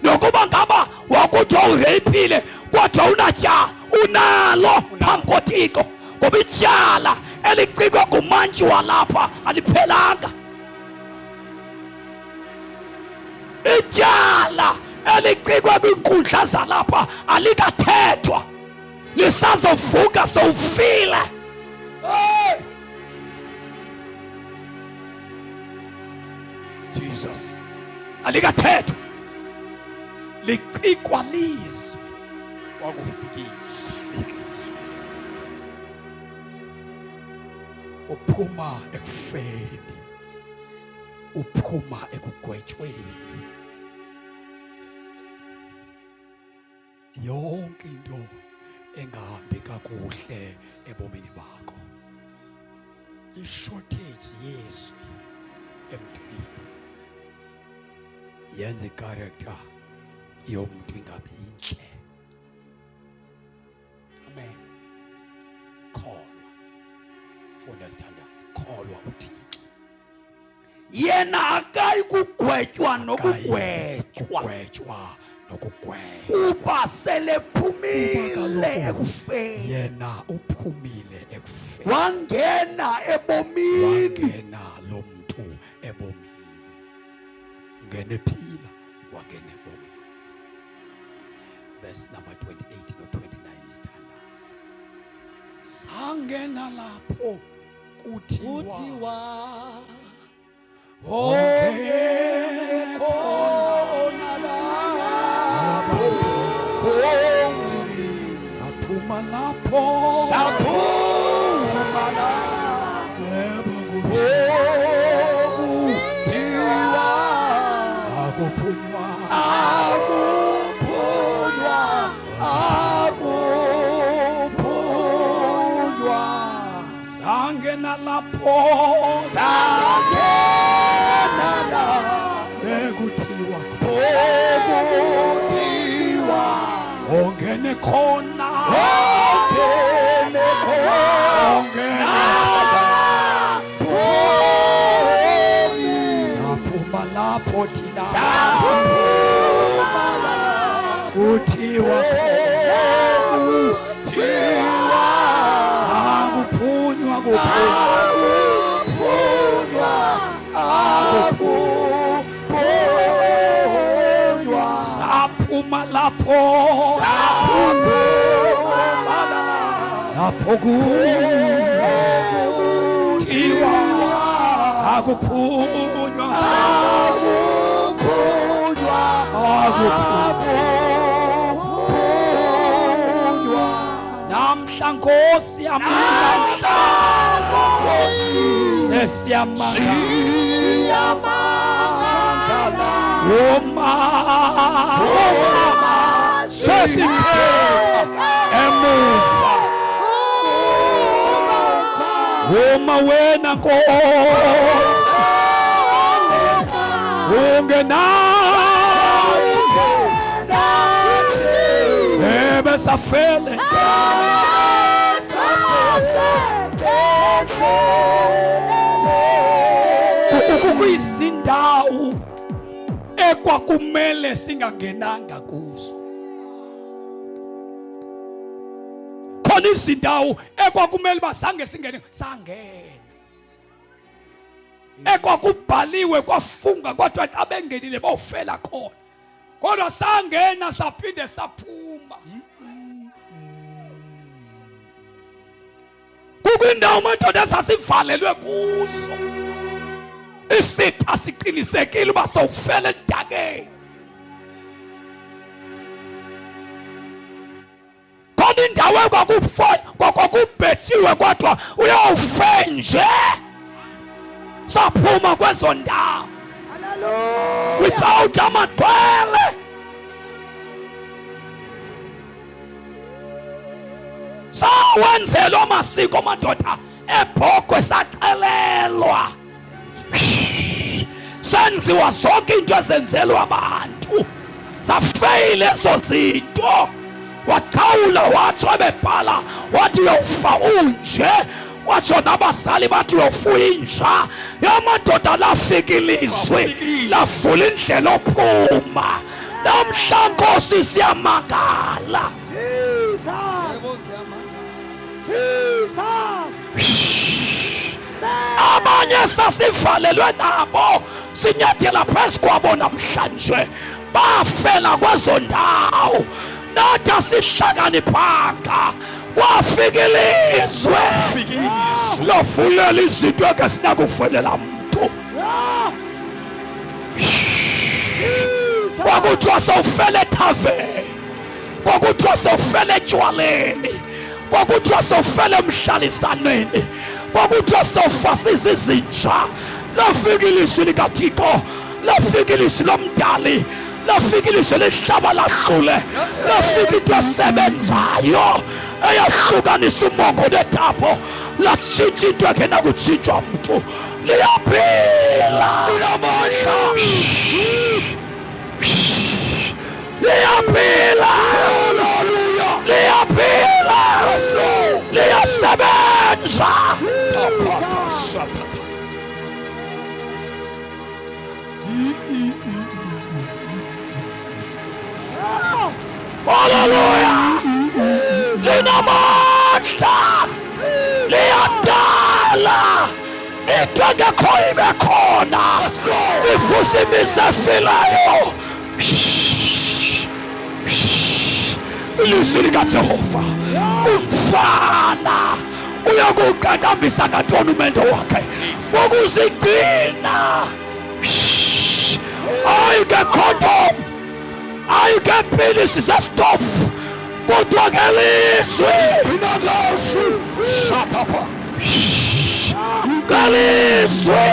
Nokuba ngaba wakuthiwa ureyphile kodwa unatyala, unalo phambi koThixo, ngoba ityala elicikwa ngumantyi walapha aliphelanga. Ityala elicikwe kwiinkundla zalapha alikathethwa, lisazovuka sowufile. Hey! Jesus. Alikathethwa, licikwa lizwi. Kwakufikiswa. Fikiswa, uphuma ekufeni, uphuma ekugwetyweni. Yonke into engahambi kakuhle ebomini bakho, ishortage yezwi emntwini yenza icharacter yomntu ingabi intle. Amen. Kholwa, funda, sithandaze, kholwa uThixo. Yena akayi kugwetywa nokugwetywa. Kugwetywa nokugwetywa. Kuba selephumile ekufeni. Yena uphumile ekufeni. Wangena ebomini. Wangena lo mntu ebomini, ngene ephila, wangena ebomini. Verse number 28 no 29, isithandazo. Sangena lapho kuthiwa Kuthiwa ongene khona lapho. Saphuma lapho. Saphuma lapho. Yebo, kuthi kuthiwa akuphunywa. Akuphunywa, akuphunywa. Sangena lapho. Sangena lapho. Bekuthiwa kuthiwa ongene khona. Ongene khona. Ongene. Saphuma lapho thina. Saphuma lapho. Kuthiwa kuthiwa akuphunywa, kuphunywa. Akuphunywa, akuphunywa. Saphuma lapho. Saphuma lapho. Lapho kuthiwa akuphunywa. Akuphunywa. Akuphunywa. Akuphunywa. Namhla Nkosi yam, namhla Nkosi, sesiyamanga. Siyamangala. Woma, sesipheka emuva. Woma wena Nkosi, ungenathi ebesafele. Kukwizindawo ekwakumele singangenanga kuzo, khona izindawo ekwakumele uba sange singene, sangena, ekwakubhaliwe kwafunga kwathiwa xa bengenile bofela khona, kodwa sangena saphinde saphuma. Kukwindawo madoda esasivalelwe kuzo, isitha siqinisekile uba sowufela elidakeni. Khona indawo kwakubhetshiwe kwathiwa uyawufe nje, saphuma kwezo ndawo without amagcwele. Sawenzelwa amasiko madoda ebhokhwe, saxelelwa, senziwa zonke into ezenzelwa abantu, safeyile ezo zinto. Waqhawula watsho, ebebhala wathi uyowufa unje, watsho nabazali bathi uyofuya inja yamadoda. Lafika ilizwi, lavula indlela ophuma. Namhla Nkosi siyamangala. Jesus. Yebo, siyamangala. Jesus. Abanye sasivalelwe nabo. Sinyathela phezu kwabo namhlanje. Bafela kwezo ndawo. Nathi asihlakaniphanga. Kwafika ilizwe. Lavulela izinto engesinakuvelela mntu. Kwakuthiwa sawufela ethaveni. Kwakuthiwa sawufela etywaleni. Kwakuthiwa sawufela emhlalisanweni. Kwakuthiwa sawufa sizizinja. Lafika ilizwi likaThixo. Lafika ilizwi lomdali. Lafika ilizwi lihlaba lahlule. Lafika into esebenzayo eyahlukanisa umongo netapho. Latshintsha into engenakutshintshwa mntu. Liyaphila. Linamandla. Liyaphila. Liyaphila. Liyasebenza. Haleluya. Linamandla. Liyadala. Into engekho ibe khona. Ivusa imizi efileyo. Ilizwi likaJehova. Umfana uyakuqaqambisa ngantoni umendo wakhe ngokuzigcina. Hayi ngekhondom, hayi ngeepilisi zesitofu, kodwa ngelizwi. Shut up. Ngelizwi.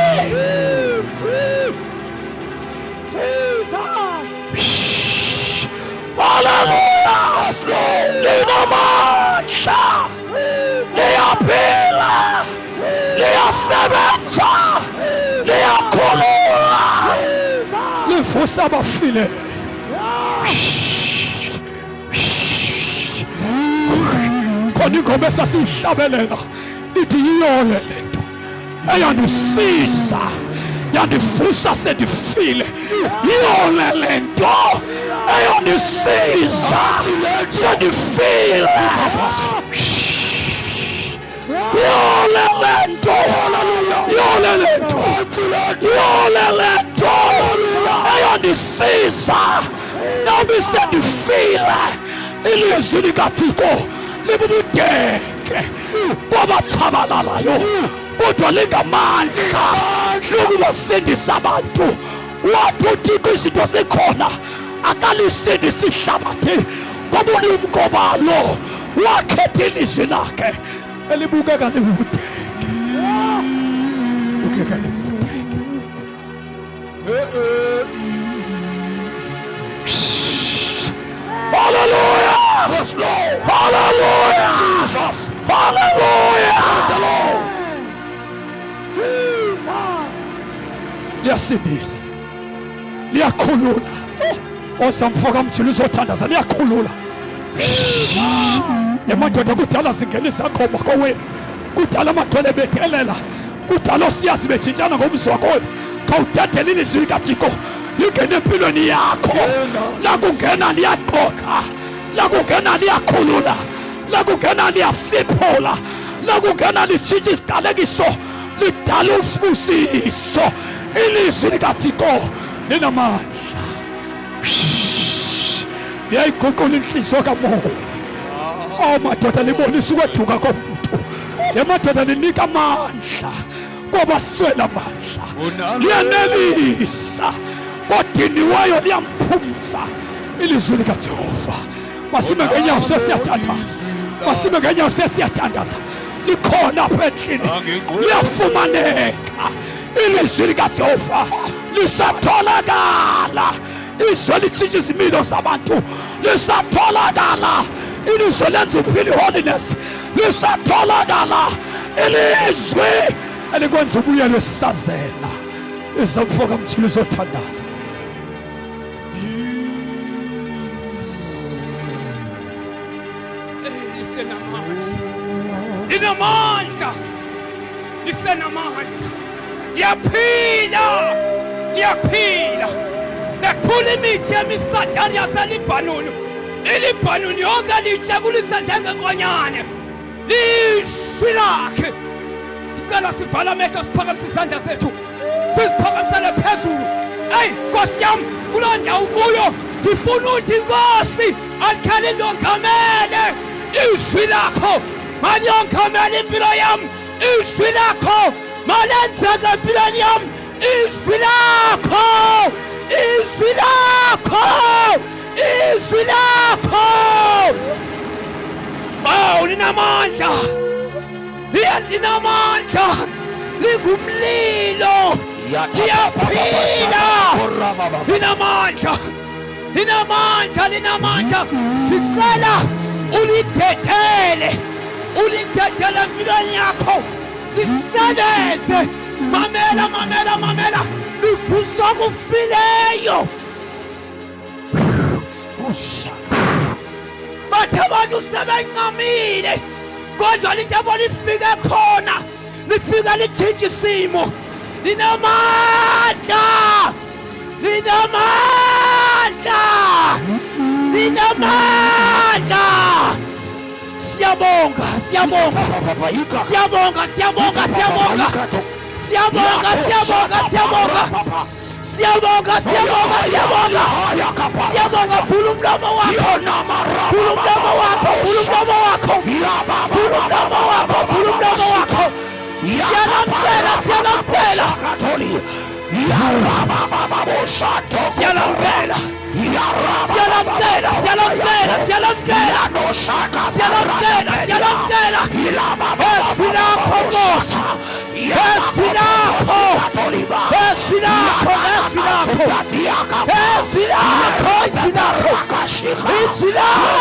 Haleluya. Linamandla. Liyaphila. Liyasebenza. Liyakhulula. Livusa abafileyo. Khona ingoma esasiyihlabelela ithi yiyo le nto eyandisiza yandivusa sendifile. Yiyo le nto eyandisiza sendifile. Yiyo le nto, yiyo le nto, yiyo le nto eyandisiza nami sendifile. Ilizwi likaThixo libubudenge kwabatshabalalayo, kodwa lingamandla lokubasindisa abantu. Wathi uThixo izinto zikhona, akalisindisi ihlabathi ngobulumko balo. Wakhetha ilizwi lakhe elibukeka liwubudenge, bukeka liwubudenge. Hallelujah! Yes, Lord. Hallelujah! Jesus. Hallelujah! The Lord. Liyasindisa, liyakhulula. Osamfoka mjini uzothandaza, liyakhulula. Emadoda kudala zingena izangoma kowenu, kudala amadwele bethelela, kudala osiyazi betshintshana ngomzi wakowenu. Khawudedele ilizwi likaThixo lingene empilweni yakho. Lakungena liyaqoqa, lakungena liyakhulula, lakungena liyasiphula, lakungena litshintsha isiqalekiso, lidala usibusiso. Ilizwi likaThixo linamandla, liyayiguqula inhliziyo kamoya. Oh madoda, libonisa ukweduka komntu. Le madoda linika amandla kwabaswela amandla, liyanelisa kodiniweyo, liyamphumza. Ilizwi likaJehova. Masime ngenyawo sesiyathandaza, masime ngenyawo sesiyathandaza. Likhona apha endlini, liyafumaneka ilizwi likaJehova, lisatholakala. Izwi litshintsha izimilo zabantu, lisatholakala. Ilizwi lenza uphile, holiness, lisatholakala. Ilizwi elikwenza ubuyelwe sisazela. Izamfoka mjini uzothandaza. Lisenamandla, linamandla, lisenamandla, liyaphila, liyaphila. Lephula imithi yemisatari yaseLibhanoni, iLibhanoni yonke liyitshekulisa njengenkonyane. Lizwi lakhe. Sicela sivala amehlo siphakamise isandla sethu siziphakamisele phezulu. Eyi Nkosi yam, kuloo ndawo kuyo ndifuna uthi Nkosi alikhale ndongamele izwi lakho, maliyongamele impilo yam, izwi lakho malenzeke empilweni yam, izwi lakho, izwi lakho, izwi lakho. Awu, linamandla, linamandla, lingumlilo, liyaphila, linamandla, linamandla, linamandla. Ndicela ulithethele, ulithethele empilweni yakho, lisebenze. Mamela, mamela, mamela, livusa okufileyo. Bathe abantu sebencamile, kodwa lithi abo lifike khona, lifika litshintshe isimo. Linamandla, linamandla, linamandla. Siyabonga, siyabonga, siyabonga, siyabonga, siyabonga, siyabonga, siyabonga, siyabonga, siyabonga, siyabonga, siyabonga, siyabonga. Vula umlomo wakho, vula umlomo wakho, vula umlomo wakho, vula umlomo wakho, vula umlomo wakho. Siyalamkela, siyalamkela, siyalamkela, siyalamkela, siyalamkela, siyalamkela, siyalamkela, siyalamkela. Ezwi lakho Nkosi, ezwi lakho, ezwi lakho, ezwi lakho, ezwi lakho, izwi lakho, izwi lakho,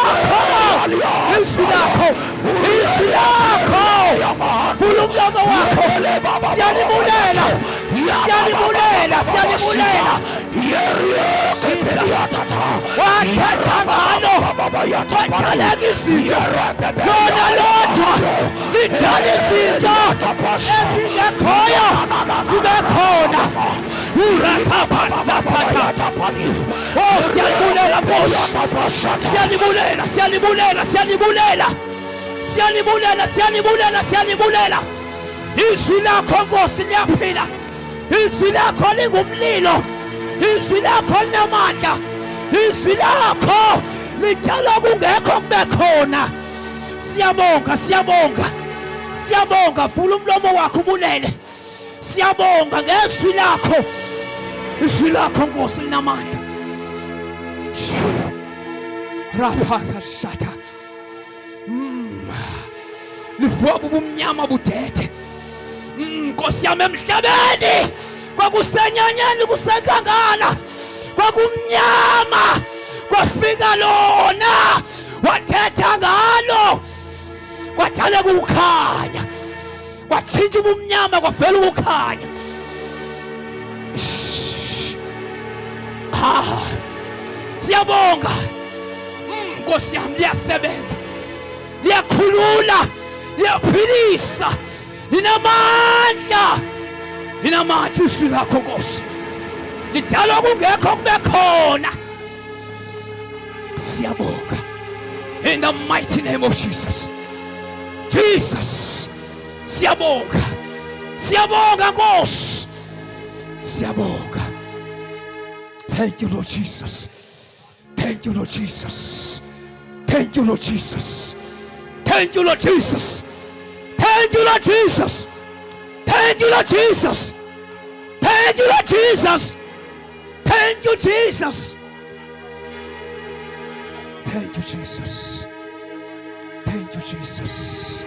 izwi lakho, izwi lakho. Vula umlomo wakho. Siyalibulela, siyalibulela, siyalibulela. Jesus wathetha ngalo, wadaleka izinto, lona lodwa lidala izinto ezingekhoyo zibe khona. Oh, siyalibulela Nkosi, siyalibulela, siyalibulela, siyalibulela, siyalibulela, siyalibulela, siyalibulela. Izwi lakho Nkosi liyaphila, izwi lakho lingumlilo, izwi lakho linamandla, izwi lakho lidala kungekho kube khona. Siyabonga, siyabonga, siyabonga. Vula umlomo wakho ubulele. Siyabonga ngezwi lakho, izwi lakho Nkosi linamandla. Raphakashata livuka bubumnyama budede. Nkosi yami, emhlabeni kwakusenyanyeni, kusenkangala, kwakumnyama, kwafika lona wathetha ngalo, kwadaleka ukukhanya, kwatshintsha ubumnyama, kwavela ukukhanya. Siyabonga. Nkosi yami, liyasebenza, liyakhulula, liyaphilisa, linamandla, linamandla izwi lakho Nkosi, lidala kungekho kube khona. Siyabonga in the mighty name of Jesus. Jesus, siyabonga, siyabonga Nkosi, siyabonga. Thank you Lord Jesus, thank you Lord Jesus, thank you Lord Jesus, thank you Lord Jesus, thank you Lord Jesus, thank you Lord Jesus, thank you Lord Jesus, thank you Jesus, thank you Jesus, thank you Jesus,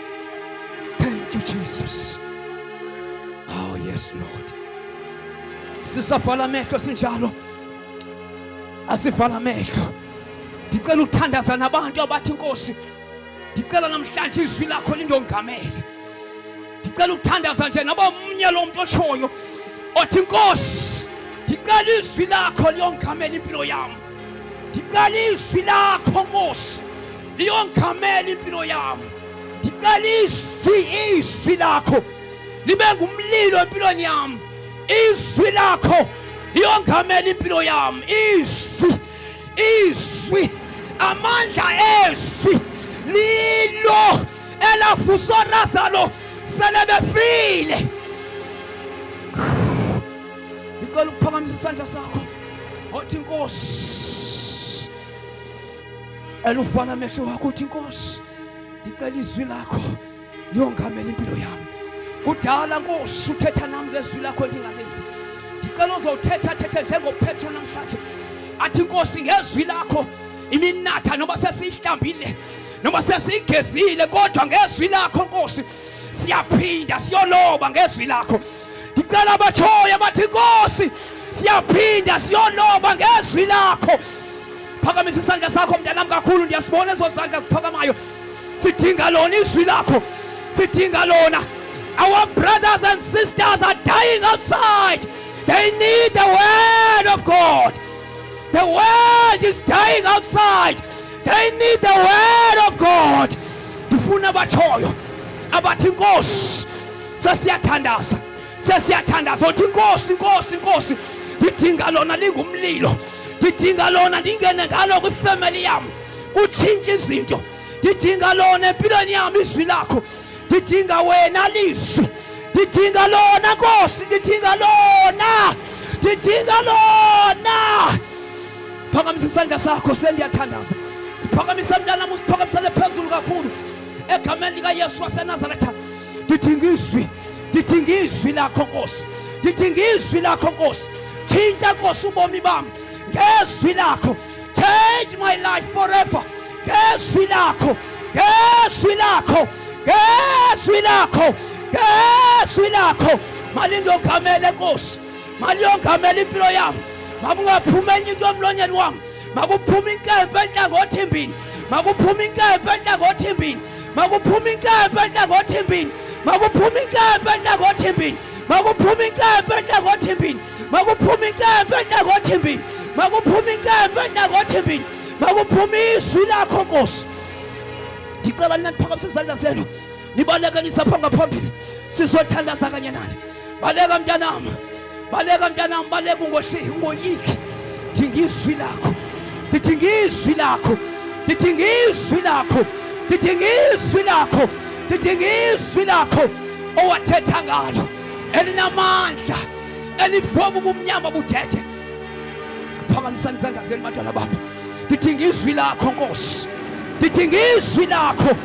thank you Jesus. Oh yes Lord. Sisavala amehlo sinjalo, asivala amehlo. Ndicela ukuthandaza nabantu abathi Nkosi, ndicela namhlanje izwi lakho lindongamele. Ndicela ukuthandaza nje nabo mnye lo muntu otshoyo othi Nkosi, ndicela izwi lakho liyongamela impilo yam, ndicela izwi lakho Nkosi liyongamela impilo yam, ndicela izwi, izwi lakho libe ngumlilo empilweni yam, izwi lakho liyongamela impilo yam. Izwi, izwi, amandla ezwi lilo elavusa Lazaro. Sele befile. Ngicela ukuphakamisa isandla sakho. Othi Nkosi. Elufana amehlo wakho uthi Nkosi, ndicela izwi lakho liyongamela impilo yami. Kudala Nkosi uthetha nami ngezwi lakho ndingalenzi. Ndicela uzowuthetha thethe njengoPetro namhlanje. Athi Nkosi ngezwi lakho iminatha noma sesiyihlambile noma sesiyigezile kodwa ngezwi lakho Nkosi siyaphinda siyoloba ngezwi lakho. Ndicela abatshoyo bathi Nkosi siyaphinda siyoloba ngezwi lakho. Phakamisa isandla sakho mntanami kakhulu, ndiyasibona ezo zandla ziphakamayo. Sidinga lona izwi lakho, sidinga lona. Our brothers and sisters are dying outside. They need the word of God. The world is dying outside. They need the word of God. Ndifuna abatshoyo abathi Nkosi sesiyathandaza, sesiyathandaza. Uthi Nkosi, Nkosi, Nkosi, ndidinga lona lingumlilo, ndidinga lona ndingene ngalo kwifemeli yam, kutshintshe izinto. Ndidinga lona empilweni yam izwi lakho, ndidinga wena lizwi, ndidinga lona Nkosi, ndidinga lona, ndidinga lona. Phakamisa isandla sakho, sendiyathandaza. Siphakamise mntanam, usiphakamisele phezulu kakhulu egameni likaYesu waseNazaretha. Ndidinga izwi, ndidinga izwi lakho Nkosi, ndidinga izwi lakho Nkosi. Tshintsha Nkosi ubomi bam ngezwi lakho. Change my life forever ngezwi lakho, ngezwi lakho, ngezwi lakho, ngezwi lakho. Malindongamele Nkosi, maliyongamele impilo yam. Makungaphumi enye into emlonyeni wam, makuphume inkempe enhlangothimbini, makuphume inkempe enhlangothimbini, makuphume inkempe enhlangothimbini, makuphume inkempe enhlangothimbini, makuphume inkempe enhlangothimbini, makuphume inkempe enhlangothimbini, makuphume inkempe enhlangothimbini, makuphume izwi lakho Nkosi. Ndicela nina niphakamise izandla zenu, nibaleke nisapha ngaphambili, sizothandaza kanye nani. Baleka mntanam, baleka mntanam, baleka ungohli, ungoyiki. Ndinga izwi lakho, ndidinga izwi lakho, ndidinga izwi lakho, ndidinga izwi lakho, ndidinga izwi lakho owathetha ngalo elinamandla, elivuba ubumnyama buthethe. Phakamisani izandla zenu bantwana bam. Ndidinga izwi lakho Nkosi, ndidinga izwi lakho.